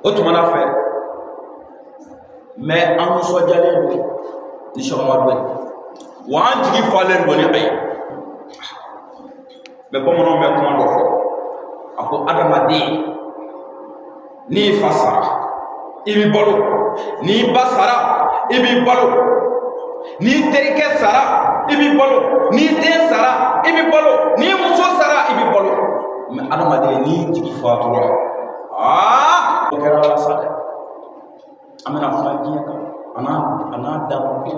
O tuma na fɛ, mɛ an nisɔndiyalen don ni Sɛki Umaru ye, wa an jigi falen don ni a ye. Mɛ bamananw bɛ kuma dɔ fɔ, a ko adamaden, n'i fa sara, i b'i balo, n'i ba sara, i b'i balo, n'i terikɛ sara, i b'i balo, n'i den sara, i b'i balo, n'i muso sara, i b'i balo. Mɛ adamaden, n'i jigi fatura, aa, o kɛra ala sa dɛ. An bɛna kuma diɲɛ kan, a n'a dabɔ ko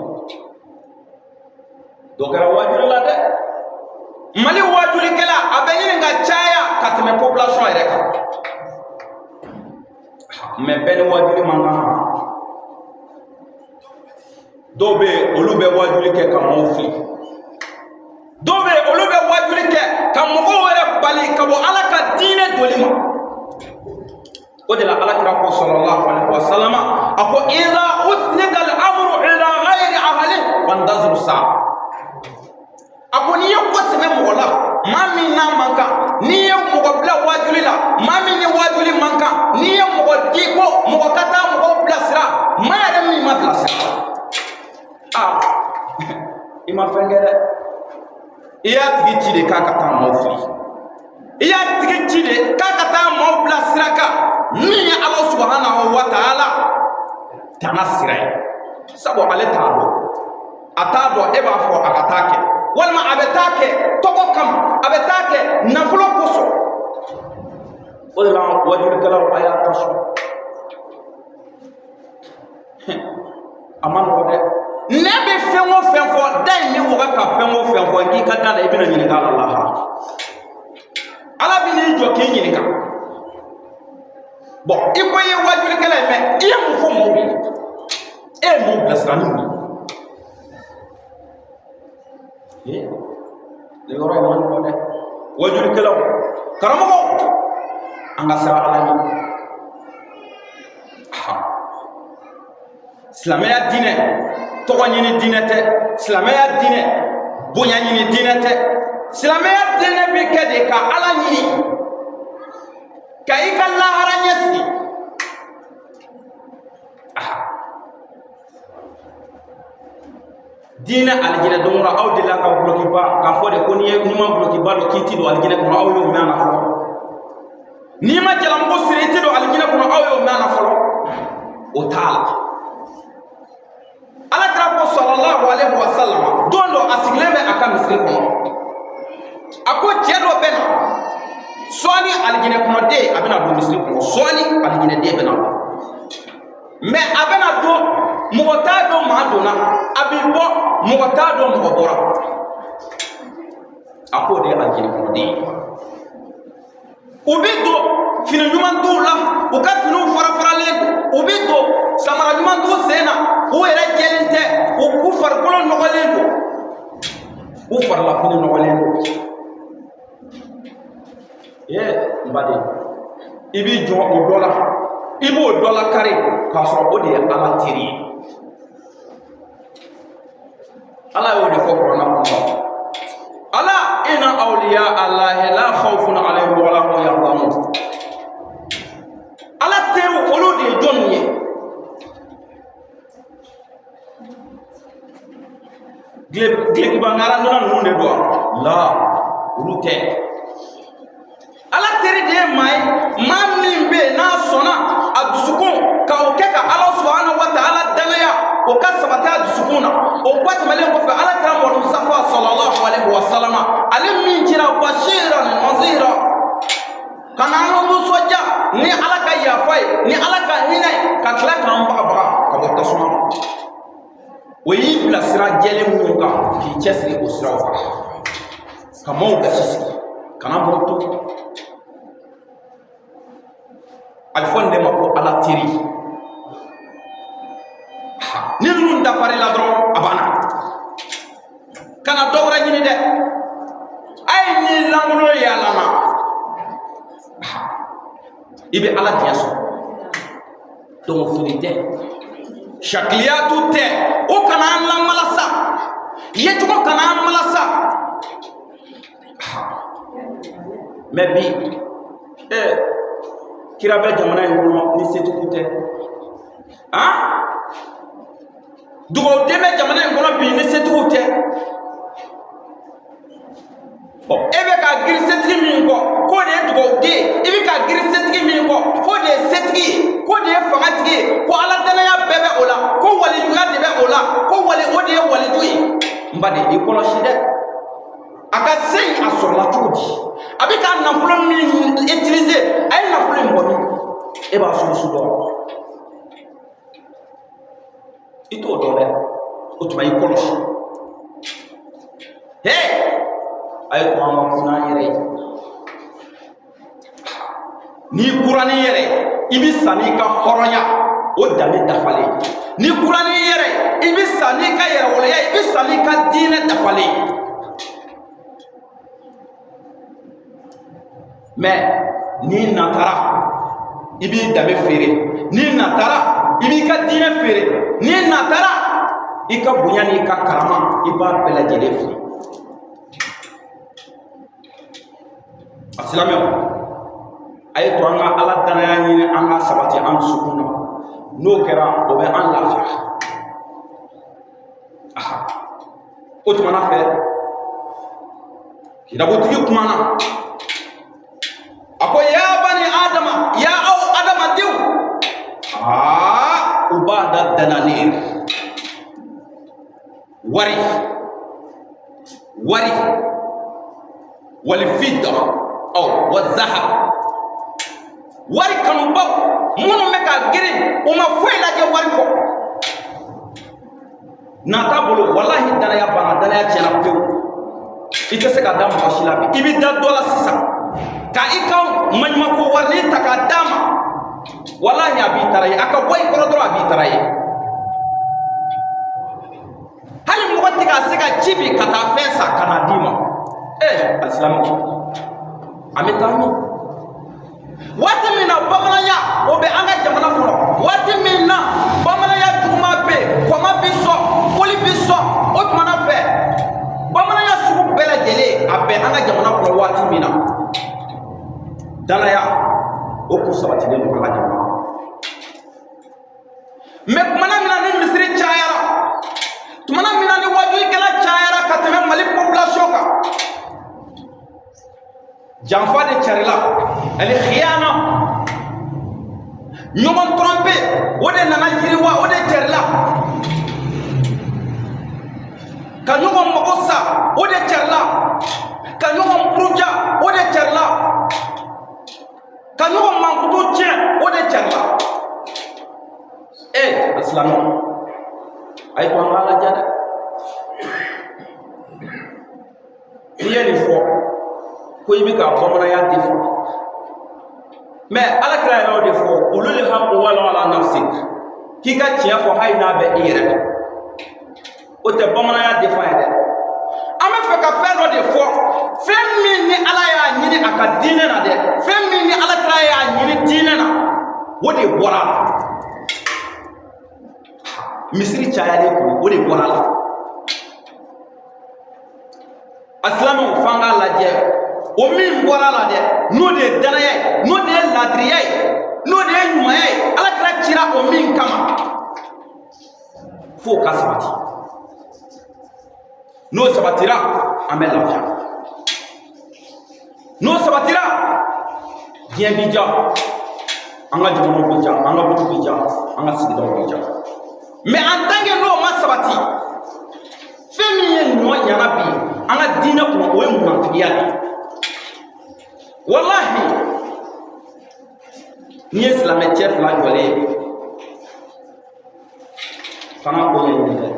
dɔ kɛra waajuli la dɛ. Mali waajulikɛla, a bɛ ɲini ka caya ka tɛmɛ population yɛrɛ kan. Mɛ bɛɛ ni waajuli man kan. Dɔw bɛ yen, olu bɛ waajuli kɛ ka maaw fili. Dɔw bɛ yen, olu bɛ waajuli kɛ ka mɔgɔw yɛrɛ bali ka bɔ Ala ka diinɛ doli ma. O de la, Ala kira ko sallallahu alaihi wa sallam, a ko iza usnida al-amru ila ghayri ahli fantaziru saa. A ko n'i ye ko sɛmɛ mɔgɔ la, maa min n'a man kan, n'i ye mɔgɔ bila waajuli la, maa min ni waajuli man kan, n'i ye mɔgɔ di ko mɔgɔ ka taa mɔgɔw bilasira, maa yɛrɛ min ma bilasira, aa, i ma fɛn kɛ dɛ. I y'a tigi ci de k'a ka taa maaw fili. I y'a tigi ci de k'a ka taa maaw bila sira kan min ye Ala subahanahu wa taala tana sira ye. Sabu ale t'a dɔn, a t'a dɔn. E b'a fɔ a ka taa kɛ, walima a bɛ taa kɛ tɔgɔ kama, a bɛ taa kɛ nafolo kosɔn. O de la, wajulikɛlaw, a y'a ta sɔn, a ma nɔgɔ dɛ. Ne bɛ fɛn o fɛn fɔ, da in bɛ waga ka fɛn o fɛn fɔ, k'i ka da la, i bɛna ɲininka a la lahara. Ala bɛ n'i jɔ k'i ɲininka. Bɔn, i ko i ye wajulikɛla ye, mɛ i ye mun fɔ mɔgɔw ye? E ye mɔgɔw bilasira ni mun ye? Ee, nin yɔrɔ in ma nɔgɔ dɛ. Wajulikɛlaw, karamɔgɔw, an ka siran Ala ɲɛ. Silamɛya diinɛ, tɔgɔ ɲini diinɛ tɛ. Silamɛya diinɛ, bonya ɲini diinɛ tɛ. Silamɛya diinɛ bɛ kɛ de ka Ala ɲini, ka i ka lahara ɲɛsigi. Diinɛ alijinɛ don kɔrɔ, aw delila ka gulokiba k'a fɔ de ko n'i ma gulokiba don, k'i ti don alijinɛ kɔnɔ. Aw y'o mɛn a la fɔlɔ? N'i ma jalamugu siri, i ti don alijinɛ kɔnɔ. Aw y'o mɛn a la fɔlɔ? O t'a la. Ala kira ko sallallahu alaihi wa sallam, don dɔ a sigilen bɛ a ka misiri kɔnɔ, a ko cɛ dɔ bɛ na sɔɔni, alijinɛ kɔnɔden, a bɛna don misiri kɔnɔ sɔɔni, alijinɛden bɛna don. Mɛ a bɛna don, mɔgɔ t'a dɔn maa donna. A bɛ bɔ, mɔgɔ t'a dɔn mɔgɔ bɔra. A k'o de ye alijinɛ kɔnɔden ye. U bɛ don, fini ɲuman t'u la, u ka finiw fara faralen don. U bɛ don, samara ɲuman t'u sen na, u yɛrɛ jɛlen tɛ, u farikolo nɔgɔlen don, u farilafini nɔgɔlen don. Ee, n baden, i b'i jɔ o dɔ la, i b'o dɔ la kari k'a sɔrɔ o de ye Ala teri ye. Ala y'o de fɔ kuranɛ kɔnɔ: ala inna awliya allahi la khawfun alayhim wala hum yahzanun. Ala teriw, olu de ye jɔnw ye? Dulokiba ŋaradonna ninnu de don la? Olu tɛ. Ala teri de ye maa ye, maa min bɛ yen n'a sɔnna a dusukun ka o kɛ ka Ala subahana wa taala danaya, o ka sabati a dusukun na. O ba tɛmɛlen kɔfɛ, Ala kira Muhamadu Mustafa sallallahu alaihi wa sallam, ale min cira bashiran nazira, ka na an nisɔndiya ni Ala ka yafa ye, ni Ala ka hinɛ ye, ka tila k'an bagabaga ka bɔ tasuma ma. O y'i bila sira jɛlen minnu kan, k'i cɛsiri o siraw kan, ka maaw gasi sigi, kana maaw to. A bɛ fɔ nin de ma ko Ala teri. Ni ninnu dafarila dɔrɔn, a banna. Kana dɔ wɛrɛ ɲini dɛ. A ye ni lankolon yaala na, i bɛ Ala diɲɛ sɔrɔ. Donc fili tɛ, sakiliyatu tɛ, o kana an lamalasa, yecogo kana an malasa. Mɛ bi, Kira bɛ jamana in kɔnɔ ni setigiw tɛ, han? Dugawuden bɛ jamana in kɔnɔ bi ni setigiw tɛ. Ɔ, e bɛ ka girin setigi min kɔ k'o de ye dugawuden ye, i bɛ ka girin setigi min kɔ k'o de ye setigi ye, k'o de ye fangatigi ye, ko ala danaya bɛɛ bɛ o la, ko walijuya de bɛ o la, ko wali o de ye waliju ye. N baden, i kɔlɔsi dɛ. A ka se in, a sɔrɔla cogo di? A bɛ ka nafolo min utiliser, a ye nafolo in bɔ min? E b'a source dɔn? I t'o dɔn dɛ. O tuma, i kɔlɔsi. He, a ye to an ka kun n'an yɛrɛ ye. N'i kura n'i yɛrɛ ye, i bɛ sa n'i ka hɔrɔnya o danbe dafalen. N'i kura n'i yɛrɛ ye, i bɛ sa n'i ka yɛrɛwoloya, i bɛ sa n'i ka diinɛ dafalen. Mɛ n'i natara, i b'i danbe feere. N'i natara, i b'i ka diinɛ feere. N'i natara, i ka bonya n'i ka karama, i b'a bɛɛ lajɛlen fili. A silamɛw, a ye to an ka ala danaya ɲini, an ka sabati an dusukun na. N'o kɛra, o bɛ an lafiya. O tuma na fɛ, kitabutigi kumana, a ko: ya bani adama, ya aw adamadenw, aa, u b'a da dananir, wari, wari, walifida aw wa zahab, wari kanubaw minnu bɛ ka girin, u ma foyi lajɛ wari kɔ. Nata bolo, walahi, danaya banna, danaya tiɲɛna pewu. I tɛ se ka da mɔgɔ si la bi. I bɛ da dɔ la sisan ka i ka maɲumanko warinin ta k'a d'a ma, walahi, a b'i tara ye. A ka bɔ i kɔrɔ dɔrɔn, a b'i tara ye. Hali mɔgɔ tɛ ka se ka ci bi ka taa fɛn san ka n'a d'i ma. Ee, alisilamɛw, an bɛ taa min? Waati min na bamananya o bɛ an ka jamana kɔnɔ, waati min na bamananya juguman bɛ yen, kɔma bɛ sɔn, koli bɛ sɔn, o tuma na fɛ, bamananya sugu bɛɛ lajɛlen a bɛ an ka jamana kɔnɔ, waati min na danaya o kun sabatilen don an ka jamana kɔnɔ. Mɛ tumana min na ni misiri cayara, tumana min na ni wajulikɛla cayara ka tɛmɛ Mali population kan, janfa de carila, ani khiyana, ɲɔgɔn trompe, o de nana yiriwa, o de carila, ka ɲɔgɔn mago sa, o de carila, ka ɲɔgɔn buruja, o de carila, ka ɲɔgɔn mankutu tiɲɛ, o de carila. Ee, alisilamɛw, a ye to an k'a lajɛ dɛ. N'i ye nin fɔ ko i bɛ ka bamananya de fɔ, mɛ ala kira yɛrɛ y'o de fɔ: qulil haqqu walaw ala nafsik, k'i ka tiɲɛ fɔ hali n'a bɛ i yɛrɛ kan. O tɛ bamananya de fɔ ye dɛ. An bɛ fɛ ka fɛn dɔ de fɔ, fɛn min ni ala y'a ɲini a ka diinɛ na dɛ, fɛn min ni ala kira y'a ɲini diinɛ na, o de bɔra a la. Misiri cayalen kɔni, o de bɔra a la. A silamɛw, f'an k'a lajɛ, o min bɔra a la dɛ, n'o de ye danaya ye, n'o de ye ladiriya ye, n'o de ye ɲumanya ye, ala kira cira o min kama, f'o ka sabati. N'o sabatira, an bɛ lafiya. N'o sabatira, diɲɛ bi diya, an ka jamanaw bi diya, an ka duw bi diya, an ka sigidaw bi diya. Mais en tant que n'o ma sabati, fɛn min ye ɲɔ ɲana bi an ka diinɛ kɔnɔ, o ye munafigiya de ye. Walahi, n'i ye silamɛ cɛ fila jɔlen ye, kana ko ɲɛɲini dɛ.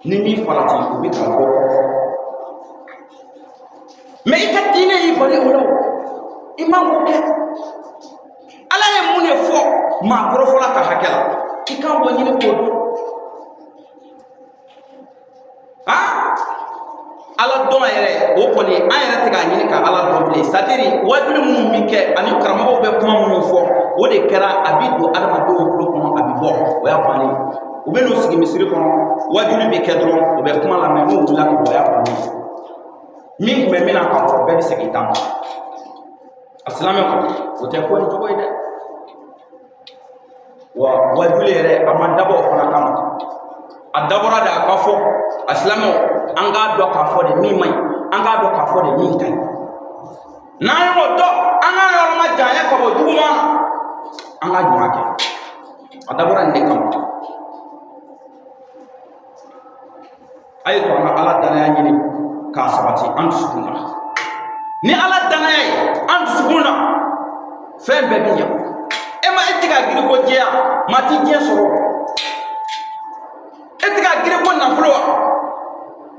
Ni min farati, u bɛ ka bɔ. Mɛ i ka diinɛ y'i bali o la, o i man k'o kɛ. Ala ye mun de fɔ maa kɔrɔfɔla ka hakɛ la, i kan k'o ɲini k'o dɔn. Ha, ala dɔn yɛrɛ, o kɔni, an yɛrɛ tɛ k'a ɲini ka ala dɔn bilen. C'est à dire, wajuli minnu bɛ kɛ ani karamɔgɔw bɛ kuma minnu fɔ, o de kɛra a bɛ don adamadenw tulo kɔnɔ, a bɛ bɔ, o y'a bannen. U bɛ n'u sigi misiri kɔnɔ, wajuli bɛ kɛ dɔrɔn, u bɛ kuma lamɛn, n'u wulila ka bɔ, o y'a bannen. Min tun bɛ min na ka kɔrɔ, bɛɛ bɛ segin i ta ma. A silamɛw, o tɛ ko in cogo ye dɛ. Wa wajuli yɛrɛ, a ma dabɔ o fana kama. A dabɔra de a ka fɔ a silamɛw, an k'a dɔn k'a fɔ de min man ɲi, an k'a dɔn k'a fɔ de min ka ɲi. N'an y'o dɔn, an k'an yɔrɔ majanya ka bɔ juguman na, an ka ɲuman kɛ. A dabɔra nin de kama. A ye to an ka Ala danaya ɲini k'a sabati an dusukun na. Ni Ala danaya ye an dusukun na, fɛn bɛɛ bɛ ɲɛ. E ma, e tɛ ka girin ko diɲɛ, maa ti diɲɛ sɔrɔ. E tɛ ka girin ko nafolo wa?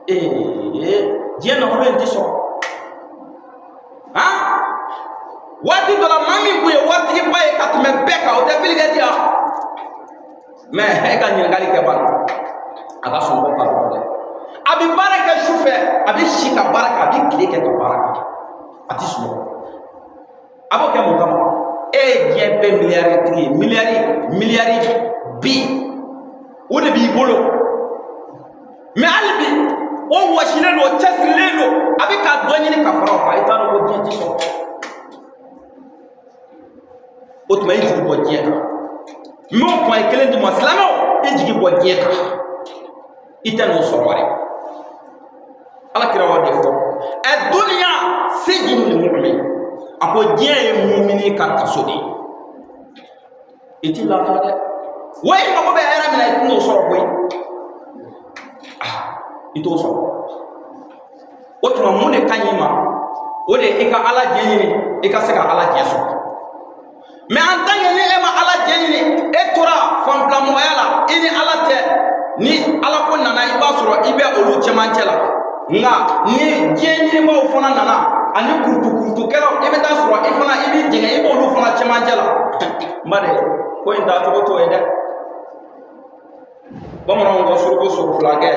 Ee, diɲɛ nafolo in tɛ sɔrɔ. Han, waati dɔ la, maa min kun ye waritigiba ye ka tɛmɛ bɛɛ kan, o tɛ Bill Gates wa? Mɛ e ka ɲininkali kɛ ban, a ka sunɔgɔ ka dɔgɔ dɛ. A bɛ baara kɛ su fɛ, a bɛ si ka baara kɛ, a bɛ tile kɛ ka baara kɛ, a tɛ sunɔgɔ. A b'o kɛ mun kama? E ye diɲɛ bɛɛ miliyari tigi ye, miliyari miliyari bi, o de b'i bolo. Mɛ hali bi, o wɔsilen don, o cɛsirilen don, a bɛ ka dɔ ɲini ka fara o kan. I t'a dɔn ko diɲɛ ti sɔrɔ. O tuma, i jigi bɔ diɲɛ kan. N b'o point kelen d'i ma. Silamɛw, i jigi bɔ diɲɛ kan, i tɛ n'o sɔrɔ dɛ. Ala kira y'o de fɔ: الدنيا سجن المؤمن. A ko diɲɛ ye mumini ka kaso de ye. I ti lafiya dɛ. Wa i mago bɛ hɛrɛ min na, i tɛn'o sɔrɔ koyi. Ah, i t'o sɔrɔ. O tuma, mun de ka ɲi i ma? O de i ka Ala jɛ ɲini, i ka se ka Ala jɛ sɔrɔ. Mɛ en tant que ni e ma Ala jɛ ɲini, e tora fanfilamɔgɔya la, i ni Ala tɛ. Ni Ala ko nana, i b'a sɔrɔ i bɛ olu cɛmancɛ la. Nka ni diɲɛ ɲinibaw fana nana, ani kurutu-kurutukɛlaw, i bɛ taa sɔrɔ i fana i b'i jɛngɛ, i b'olu fana cɛmancɛ la. N ba de, ko in taa cogo t'o ye dɛ. Bamananw ko suruku sogo fila kɛ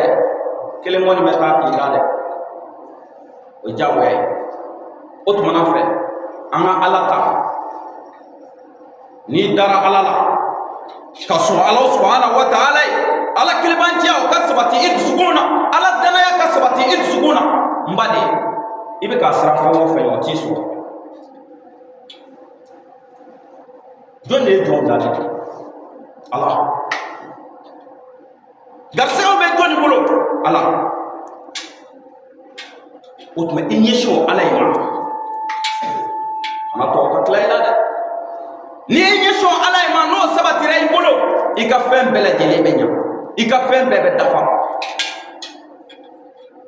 kelen kɔni bɛ taa k'i la dɛ, o ye diyagoya ye. O tuma na fɛ, an ka Ala ta. N'i dara Ala la, ka sɔn Ala subahana wa taala ye, Ala kelebanciya, o ka sabati i dusukun na, Ala danaya ka sabati i dusukun na, n ba de, i bɛ ka siran fɛn o fɛn ye, o t'i sɔrɔ. Jɔn de ye jɔnw da? Ala. Garisɛgɛw bɛ jɔn bolo? Ala. O tuma, i ɲɛsin o Ala in ma, kana tɔgɔ ka tila i la dɛ. N'i y'i ɲɛsin o Ala in ma, n'o sabatira i bolo, i ka fɛn bɛɛ lajɛlen bɛ ɲa, i ka fɛn bɛɛ bɛ dafa.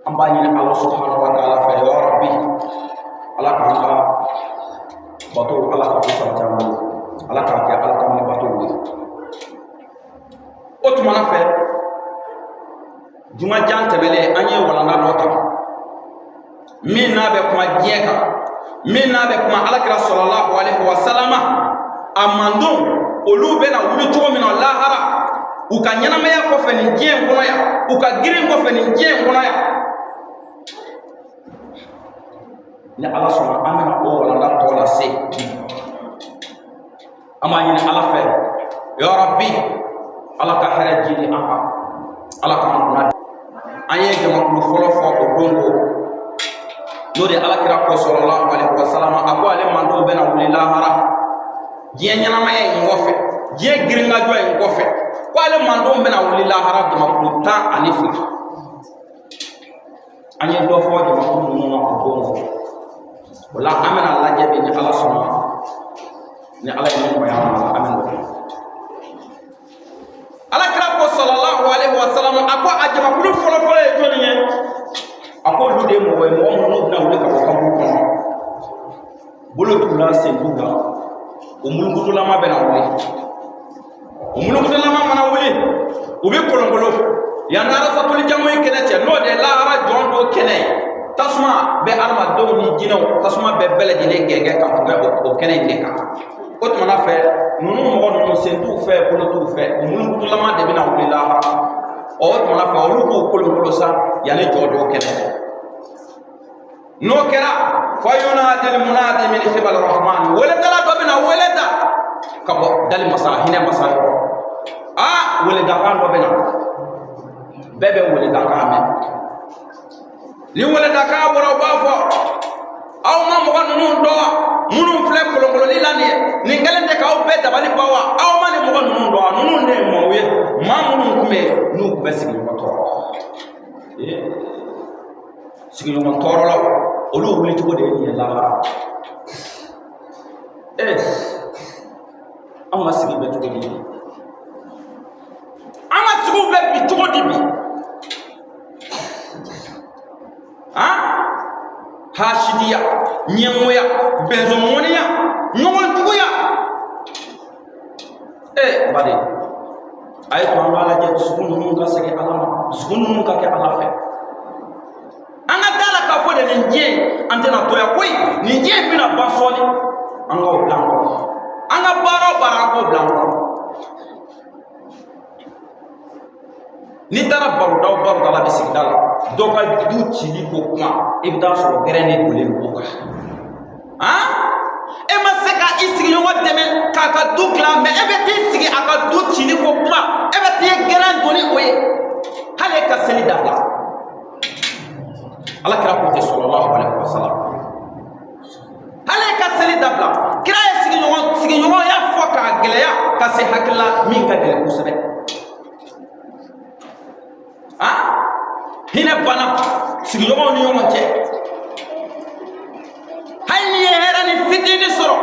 An b'a ɲini Ala subahana wa taala fɛ, ya Rabbi, Ala k'an ka bato, Ala ka ko sabati an bolo, Ala k'a kɛ Ala ka batow ye. O tuma na fɛ, jumajan tɛmɛlen, an ye walanda dɔ ta min n'a bɛ kuma diɲɛ kan, min n'a bɛ kuma Alakira sɔlɔlahu alaihi wa salama a mandon, olu bɛna wuli cogo min na lahara, u ka ɲɛnamaya kɔfɛ nin diɲɛ in kɔnɔ yan, u ka girin kɔfɛ nin diɲɛ in kɔnɔ yan. Ni Ala sɔnna, an bɛna o walanda tɔ lase. An b'a ɲini Ala fɛ, ya Rabbi, Ala ka hɛrɛ jidi an kan, Ala k'an kunna. An ye jamakulu fɔlɔ fɔ o don ko n'o de ye Ala kira ko sɔlɔlahu alaihi wa sallam, a ko ale mantonw bɛna wuli lahara, diɲɛ ɲɛnamaya in kɔfɛ, diɲɛ girinkajɔ in kɔfɛ, ko ale mantonw bɛna wuli lahara jamakulu 12. An ye dɔ fɔ jamakulu ninnu na o don. O la, an bɛna lajɛ bi, ni Ala sɔnna, ni Ala ye min nɔgɔya an ma, an bɛ n'o kɛ. Ala kira ko sɔlɔlahu alaihi wa sallam, a ko a jamakulu fɔlɔfɔlɔ ye jɔnni ye? A ko olu de ye mɔgɔ ye, mɔgɔ minnu n'u bɛna wuli ka bɔ kaburu kɔnɔ, bolo t'u la, sen t'u la, o mulukutulama bɛna wuli. O mulukutulama mana wuli, u bɛ kolonkolon yanni arasatuli jamu ye kɛnɛ cɛ, n'o de ye lahara jɔn don kɛnɛ ye. Tasuma bɛ adamadenw ni jinɛw, tasuma bɛ bɛɛ lajɛlen gɛngɛ ka tugu o kɛnɛ in de kan. O tuma na fɛ, ninnu mɔgɔ ninnu, sen t'u fɛ, bolo t'u fɛ, o mulukutulama de bɛna wuli lahara. Ɔ, o tuma na fɛ, olu b'u kolonkolon sa yanni jɔ don kɛnɛ cɛ. N'o kɛra, fayunadil munadi min qibali rahman, weledala dɔ bɛna wele da ka bɔ dali masa, hinɛ masa yɔrɔ. Aa, weledakan dɔ bɛna, bɛɛ bɛ weledakan mɛn. Ni weledakan bɔra, u b'a fɔ Aw ma mɔgɔ ninnu dɔn wa? Minnu filɛ kolonkololi la nin ye, nin kɛlen tɛ k'aw bɛɛ dabali ban wa? Aw ma nin mɔgɔ ninnu dɔn wa? Ninnu de ye maaw ye, maa minnu tun bɛ yen n'u tun bɛ sigiɲɔgɔn tɔɔrɔ. Sigiɲɔgɔn tɔɔrɔlaw, olu wuli cogo de ye nin ye lahara. Ee, anw ka sigi bɛ cogo di? An ka sigiw bɛ bi cogo di bi? Han, hasidiya, ɲɛngoya, bɛnzɔnŋɔniya, ɲɔgɔn juguya. Ee baden, a ye to an k'a lajɛ, dusukun ninnu ka segin Ala ma, dusukun ninnu ka kɛ Ala fɛ. An ka da la k'a fɔ de, nin diɲɛ in, an tɛna to yan koyi. Nin diɲɛ in bɛna ban sɔɔni. An k'o bila an kɔnɔ. An ka baara o baara, an k'o bila an kɔnɔ. N'i taara baroda o baroda la bi sigida la, dɔ ka du cili ko kuma, i bɛ taa sɔrɔ gɛrɛn de donnen don o kan. Han, e ma se ka i sigiɲɔgɔn dɛmɛ k'a ka du dilan, mɛ e bɛ t'i sigi a ka du cili ko kuma, e bɛ t'i gɛrɛn don ni o ye, hali e ka seli dabila. Ala kira ko ten, sallallahu alaihi wasallam, hali e ka seli dabila. Kira ye sigiɲɔgɔnya fɔ k'a gɛlɛya ka se hakili la min ka gɛlɛn kosɛbɛ. A hinɛ banna sigiɲɔgɔnw ni ɲɔgɔn cɛ. Hali n'i ye hɛrɛ ni fitinin sɔrɔ,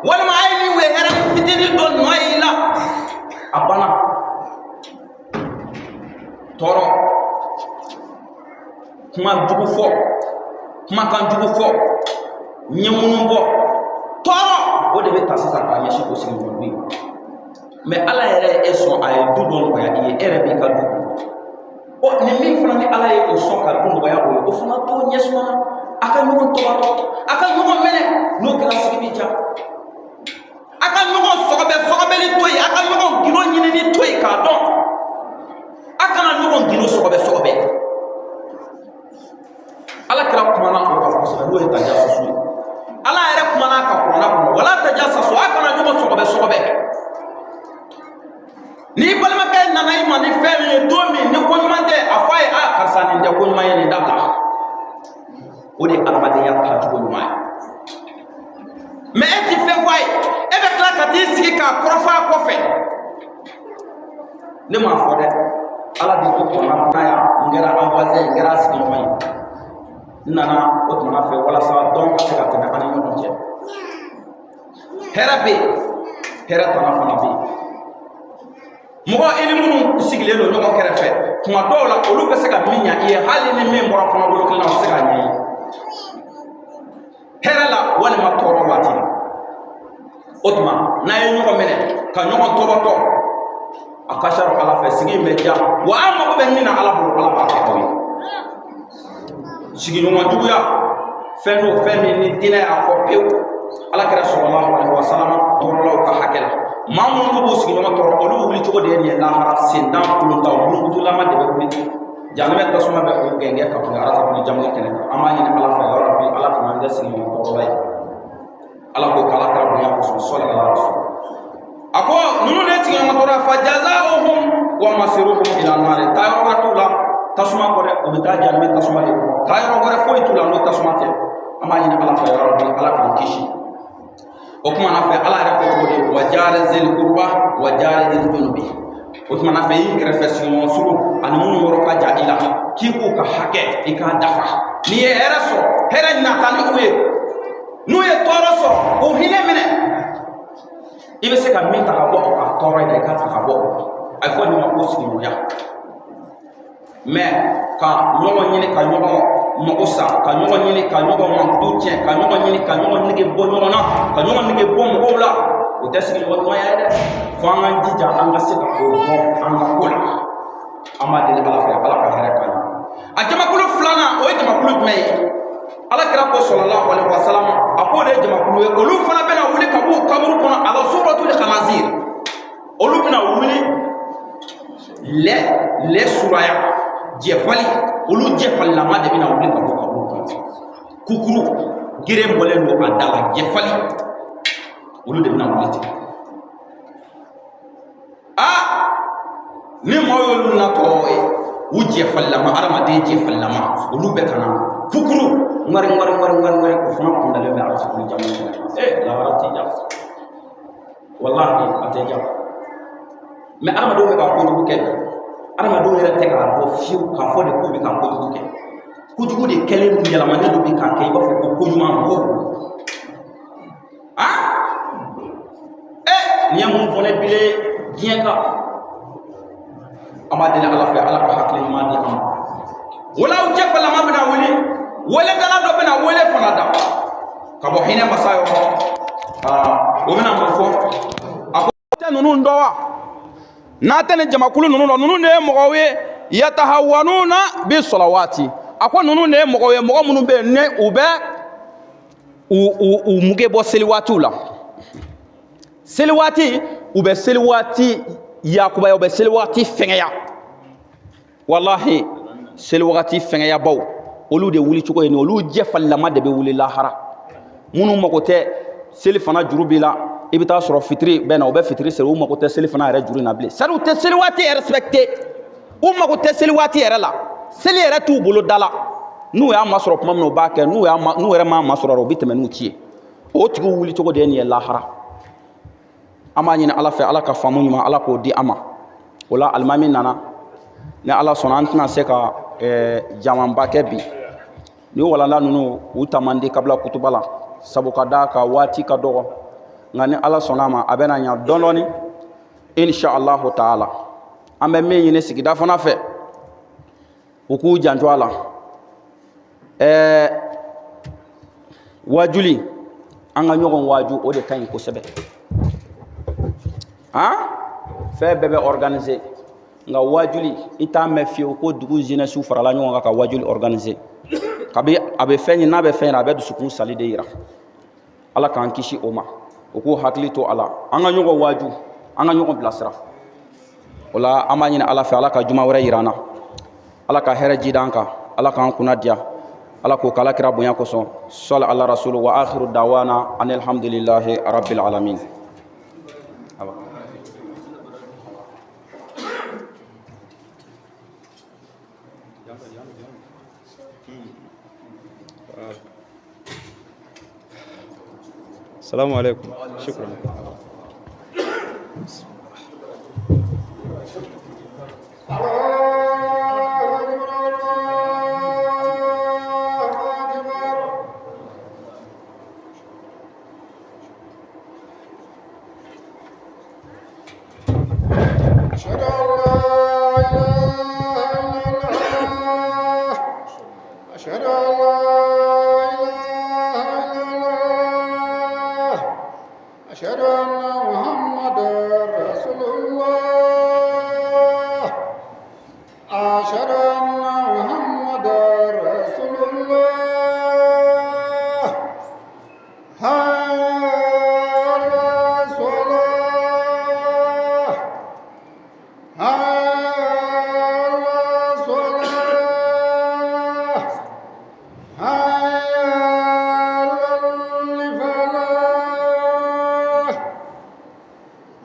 walima hali ni u ye hɛrɛ ni fitinin dɔ nɔ ye i la, a banna. Tɔɔrɔ, kuma jugu fɔ, kumakan jugu fɔ, ɲɛmunu bɔ, tɔɔrɔ, o de bɛ ta sisan k'a ɲɛsin o sigiɲɔgɔn du in. Mɛ Ala yɛrɛ ye e sɔn, a ye du dɔ nɔgɔya i ye, e yɛrɛ b'i ka du kɔnɔ. Ɔ, ni min fana ni Ala ye o sɔn ka du nɔgɔya o ye, o fana t'o ɲɛ suma na. A ka ɲɔgɔn tɔbɔtɔ, a ka ɲɔgɔn minɛ, n'o kɛra sigi bɛ diya. A ka ɲɔgɔn sɔgɔbɛ sɔgɔbɛli to yen, a ka ɲɔgɔn gindo ɲinini to yen k'a dɔn. A kana ɲɔgɔn gindo sɔgɔbɛ sɔgɔbɛ. Ala kira kumana o kan kosɛbɛ, n'o ye tajasusu ye. Ala yɛrɛ kumana a kan kuranɛ kɔnɔ: wala tajassasu, a kana ɲɔgɔn sɔgɔbɛ sɔgɔbɛ. N'i balimakɛ nana i ma ni fɛn min ye don min ni ko ɲuman tɛ, a fɔ a ye: a karisa, nin tɛ ko ɲuman ye, nin dabila. O de ye adamadenya taacogo ɲuman ye. Mɛ e ti fɛn fɔ a ye, e bɛ tila ka t'i sigi k'a kɔrɔfɔ a kɔfɛ. Ne m'a fɔ dɛ, Ala de ko kuranɛ kɔnɔ yan. N kɛra an voisin ye, n kɛra a sigiɲɔgɔn ye, n nana o tuma fɛ walasa dɔn ka se ka tɛmɛ an ni ɲɔgɔn cɛ. Hɛrɛ bɛ yen, hɛrɛ tana fana bɛ yen. Mɔgɔ i ni minnu sigilen don ɲɔgɔn kɛrɛfɛ, tuma dɔw la olu bɛ se ka min ɲa i ye, hali ni min bɔra kɔnɔbolo kelen na, o tɛ se k'a ɲɛ i ye hɛrɛ la walima tɔɔrɔ waati la. O tuma n'a ye ɲɔgɔn minɛ ka ɲɔgɔn tɔbɔtɔ, a ka ca Ala fɛ, sigi in bɛ diya wa. An mago bɛ min na Ala bolo, Ala b'a kɛ aw ye. Sigiɲɔgɔn juguya fɛn don, fɛn min ni diinɛ y'a fɔ pewu. Ala kira sallallahu alaihi wasallam tɔɔrɔlaw ka hakɛ la, maa minnu b'u sigiɲɔgɔn tɔɔrɔ, olu wuli cogo de ye nin ye lahara. Sentan kolonta murukutulama de bɛ wuli, jahanamɛ tasuma bɛ o gɛngɛ ka bɔ arasakuli jamu kɛnɛ kan. An b'a ɲini Ala fɛ, ya Rabbi, Ala kana an kɛ sigiɲɔgɔn tɔɔrɔla ye. Ala ko k'Ala kira bonya kosɔn, sɔli ala rasul. A ko ninnu de sigiɲɔgɔn tɔɔrɔ, fa jazaohum wa masiruhum ila nari. Taa yɔrɔ wɛrɛ t'u la tasuma kɔ dɛ, u bɛ taa jahanamɛ tasuma de kɔnɔ. Taa yɔrɔ wɛrɛ foyi t'u la n'o tasuma tɛ. An b'a ɲini Ala fɛ, ya Rabbi, Ala k'an kisi o tuma na fɛ. Ala yɛrɛ ko cogo di? Wa jari zil kurba wa jari zil junubi. O tuma na fɛ, i kɛrɛfɛ sigiɲɔgɔn surun ani minnu yɔrɔ ka jan i la, k'i k'u ka hakɛ i k'a dafa. N'i ye hɛrɛ sɔrɔ, hɛrɛ nata ni u ye. N'u ye tɔɔrɔ sɔrɔ, o hinɛ minɛ. I bɛ se ka min ta ka bɔ o ka tɔɔrɔ in na, i k'a ta ka bɔ o kan. A bɛ fɔ nin ma ko sigiɲɔgɔnya. Mɛ ka ɲɔgɔn ɲini ka ɲɔgɔn mago sa, ka ɲɔgɔn ɲini ka ɲɔgɔn mankutu tiɲɛ, ka ɲɔgɔn ɲini ka ɲɔgɔn nege bɔ ɲɔgɔn na, ka ɲɔgɔn nege bɔ mɔgɔw la, o tɛ sigiɲɔgɔn ɲumanya ye dɛ. Fo an k'an jija an ka se ka o bɔ an ka ko la. An b'a deli Ala fɛ, Ala ka hɛrɛ k'an ye. A jamakulu filanan, o ye jamakulu jumɛn ye? Ala kira ko sallallahu alaihi wasallam, a k'o de ye jamakulu ye, olu fana bɛna wuli ka b'u kaburu kɔnɔ ala suratul khanazir. Olu bɛna wuli lɛ suraya jɛfali, olu jɛfalilama de bɛna wuli ka bɔ kaburu kɔnɔ. Kukuru geren bɔlen don a da la, jɛfali, olu de bɛna wuli ten. Aa, ni maaw y'olu natɔ ye, u jɛfalilama, adamaden jɛfalilama, olu bɛ ka na kukuru. ŋari ŋari ŋari ŋari ŋari, o fana kun dalen bɛ arasukulu jamu kɛnɛ kan. Ee, lahara tɛ ja, walahi a tɛ ja. Mɛ adamadenw bɛ ka kojugu kɛ bi, adamadenw yɛrɛ tɛ k'a dɔn fiyewu k'a fɔ de k'u bɛ ka kojugu kɛ. Kojugu de kɛlen don, yɛlɛmanen don bi k'a kɛ i b'a fɔ ko koɲuman mɔgɔw bolo. Aa, nin ye mun fɔ ne bile diɲɛ kan? An b'a deli Ala fɛ, Ala ka hakili ɲuman di an ma. Wala u cɛ falama bɛna wele, weledala dɔ bɛna wele fana da ka bɔ hinɛ masa yɔrɔ. Aa, o bɛna mun fɔ? A ko tɛ ninnu dɔn wa? N'a tɛ nin jamakulu ninnu dɔn, ninnu de ye mɔgɔw ye, yatahawanuna bi salawati. A ko ninnu de ye mɔgɔw ye, mɔgɔ minnu bɛ yen ne u bɛ u muge bɔ seli waatiw la. Seli waati, u bɛ seli waati yakubaya, u bɛ seli waati fɛngɛya. Walahi, seli waati fɛngɛyabaw, olu de wuli cogo ye nin. Olu jɛfalilama de bɛ wuli lahara. Minnu mago tɛ seli fana juru b'i la, i bɛ taa sɔrɔ fitiri bɛ na, u bɛ fitiri seli, u mago tɛ seli fana yɛrɛ juru in na bilen. C'est à dire u tɛ seli waati respecté, u mago tɛ seli waati yɛrɛ la, seli yɛrɛ t'u bolo da la. N'u y'a masɔrɔ tuma min na, u b'a kɛ. N'u yɛrɛ m'a masɔrɔ, u bɛ tɛmɛ n'u ci ye. O tigiw wuli cogo de ye nin ye lahara. An b'a ɲini Ala fɛ, Ala ka faamu ɲuman, Ala k'o di an ma. O la alimami nana, ni Ala sɔnna, an tɛna se ka jamanba kɛ bi. Ni walanda ninnu u ta man di kabila kutuba la, sabu ka d'a kan waati ka dɔgɔ. Nka ni Ala sɔnna a ma, a bɛna ɲa dɔɔni dɔɔni, insha Allahu taala. An bɛ min ɲini sigida fana fɛ, u k'u janto a la. Wajuli, an ka ɲɔgɔn waaju, o de ka ɲi kosɛbɛ. Han, fɛn bɛɛ bɛ organiser, nka wajuli, i t'a mɛn fiyewu ko dugu jeunesse farala ɲɔgɔn kan ka wajuli organiser. Kabi a bɛ fɛn ɲini, n'a bɛ fɛn yira, a bɛ dusukun sali de yira. Ala k'an kisi o ma. U k'u hakili to a la, an ka ɲɔgɔn waaju, an ka ɲɔgɔn bilasira. O la an b'a ɲini Ala fɛ, Ala ka juma wɛrɛ yira an na, Ala ka hɛrɛ ji d'an kan, Ala k'an kunna diya, Ala k'o k'Ala kira bonya kosɔn. Sɔli ala rasulu wa akhiru dawana anil hamdulillahi rabbil alamin. السلام عليكم، شكرا. أشهد أن لا إله إلا الله، أشهد أن لا إله إلا الله، أشهد أن محمدا رسول الله، أشهد أن محمدا رسول الله. حي على الصلاة، حي على الصلاة، حي على الفلاح،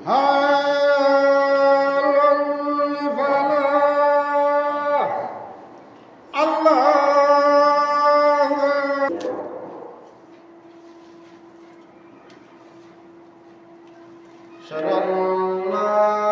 حي على الفلاح. الله. أشهد أن لا